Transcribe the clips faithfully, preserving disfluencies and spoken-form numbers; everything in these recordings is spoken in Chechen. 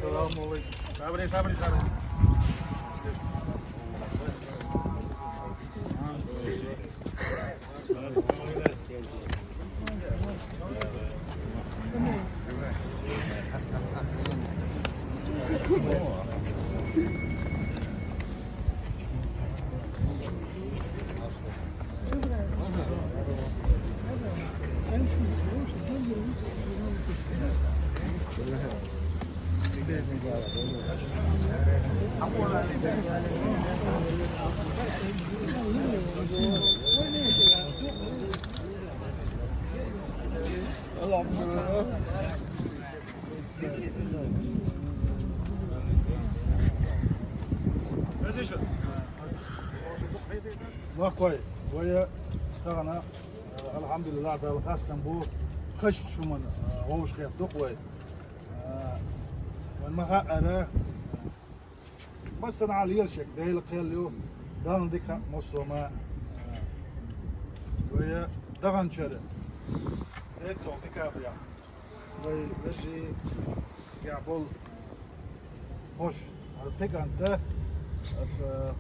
Салам алейкум. Сабри, сабри, сабри. Махкой, вай тахана, алхьамдулиллахь, Далла хастам бу, кхаччу шуман вовшахетта дукха вай. Вайн ма хаьара, массанхьа лелаш Дела кхел ю, Далла дика массо ма. Вай даханчара, декъал декабря, вай вежарий цигахь болу хӀуш, хӀара пхи кӀант, аса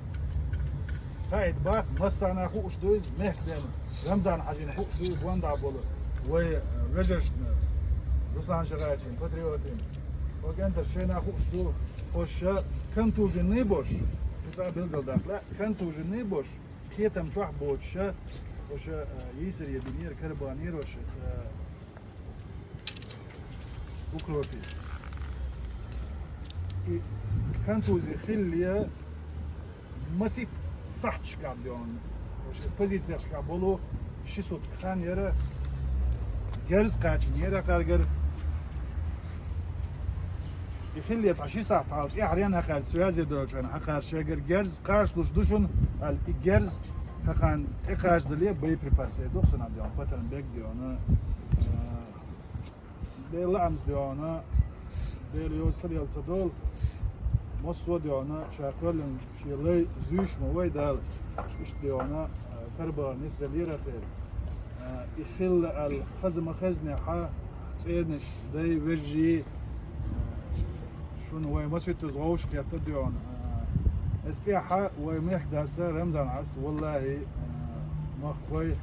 хаийта бах, массарна хууш ду иза, мехкан Рамзан-Хьаьжина хууш ду иза, гонда болу вай вежаршна, Руслан Шагайчина, патриотина. Вай кӀенташ шайна хууш ду, хӀуш контуженный бош, и цӀа билгалдаккха лаьа, контуженный бош, кхетам чохь боцуш, хӀуш йийсаре бинера, карабанера хӀуш, укропе. И контузи хилла масийтта сахьташкахь доьгӀна. Вай шайн позицешкахь болу ши сутка хан яра, герз кхачийнера кхаргара. И хилла цхьа ши сахьт хьалха тӀаьхьарен хьакхаьрча, связе долчарна хьакхаьрча, шайгара герз кхачалуш ду шуна, аьлла, и герз хьакхана тӀекхачадале боеприпас эр ду-кх цунах доьгӀна, патарн бег доьгӀна. Делан лаамца доьгӀна, Делан йоза са лела ца долу, массо а доьгӀна, ша кхоьллина шен лай зуьйш ма вай Дала, иштта доьгӀна, карабан нисделлера тера. И хилла аьлла хаза ма хезнехь, цӀернаш, дай, вежарий, шуна вай масийттаза вовшахкхетта доьгӀна. Эс тӀехьа вай мехкдас Рамзан Ӏас, валлахӀи, махкой,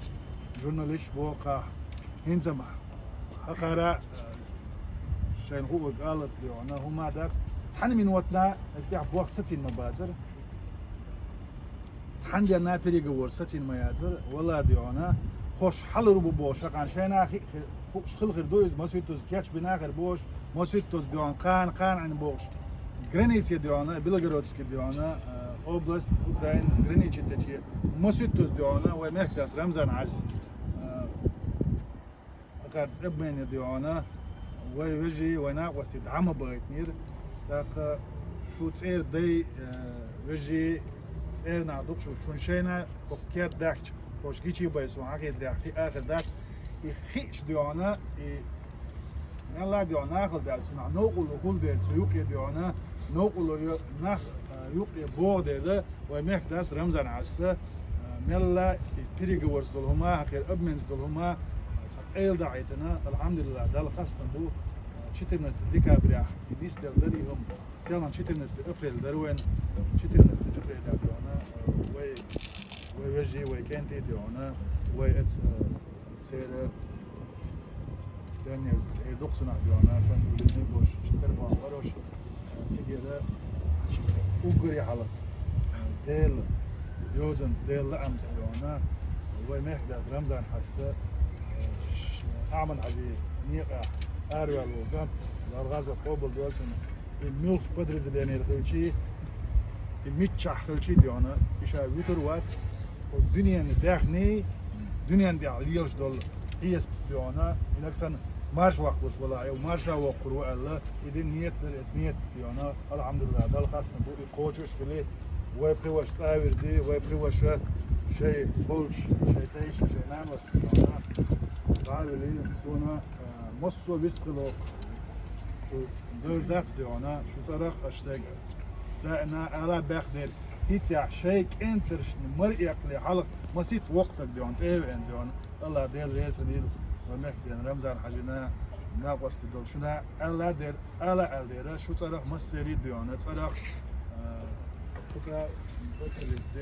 журналист боху кхахь, хӀинца ма хьакхара, шайна хуур алат доьгӀна, хӀума дац. Цхьана минотана аса тӀехь бох сацийна ма бацара. Цхьана денна переговор сацийна ма яцара, вала доьгӀна. ХӀорш хьалур бу бохуш, хьакхана шайна хи-, хи-, хууш хила хир ду иза, масийттаза кечбина хир бохуш, масийттаза доьгӀна, кхана, кхана Ӏина бохуш. Границе доьгӀна, Белгородский доьгӀна, область Украина граничит дече, масийттаза доьгӀна, вай мехкдас Рамзан Ӏас. Акхарца обмене доьгӀна, вай вежарий, вай накъостий дӀа ма байтинера. ТӀаккха шу цӀера дай, вежарий, цӀера нах ду-кх шу, шуна шайна хӀокху керда даьхча, хӀорш гичий бай суна хьахетарехь, хи ахир дац. И хиъча доьгӀна, и мелла а доьгӀна нахала даьлла, цунах новкъарло хуьлу дела, цу юкъе доьгӀна, новкъарло йо-, нах, юкъе богӀу дела, вай мехкдас Рамзан Ӏас, мелла и переговорца долу хӀума, хӀокхеран обменца долу хӀума, цхьа къайла дахьийтина, алхьамдулиллахӀ, Далла хастам бу, четырнадцатое декабря и нисделла дара и хӀума. Селхана четырнадцатое апрель дара вайн, четырнадцатое апрель доьгӀна, вай, вай вежарий, вай кӀентий доьгӀна, вай эца Церан данне эр ду-кх цунах доьгӀна, контуженный бош, карабан варош, цигара уггаре хьалха Делан йозанца, Делан лаамца доьгӀна, вай мехкдас Рамзан Ӏас, Ахьмад-Хьаьжин некъахь араваьлла волу кӀант, Дала гӀазот къобалдойла цуьнан. И муьлххачу подразделенера хилчий, и миччахь хилчий доьгӀна, и ша вуьтур вац, хӀокху дуьненан даьхний, дуьненан тӀехь лелаш долу хьесапца доьгӀна, и нагахь санна марша ваккхалуш валахь, и марша воккхур ву аьлла, и дина нийят дара, эца нийят доьгӀна, алхьамдулиллахӀ, Далла хастам бу, и кхочуш а хили, вай пхи ваша цӀа а вирзи, вай пхи ваша шайн болчу, шайн тайша, шайн наношна доьгӀна, дӀа а вили, суна, а, массо а вист хилла, шу Дойр дац доьгӀна, шу цӀарах аша сайга. Даима ала баьхнера. ХӀинцехь шайн кӀентаршна мара эккхале хьалха масийтта воккха стаг да хьуна, тӀе а веана да хьуна. Алла Дела реза хуьлийла вайн мехкан Рамзан-Хьаьжина, накъостий долчунна. Аьлла дера, ала аьлла дера, шу цӀарах массерий а да хьуна, цӀарах, а, кху цӀа баккхаллица де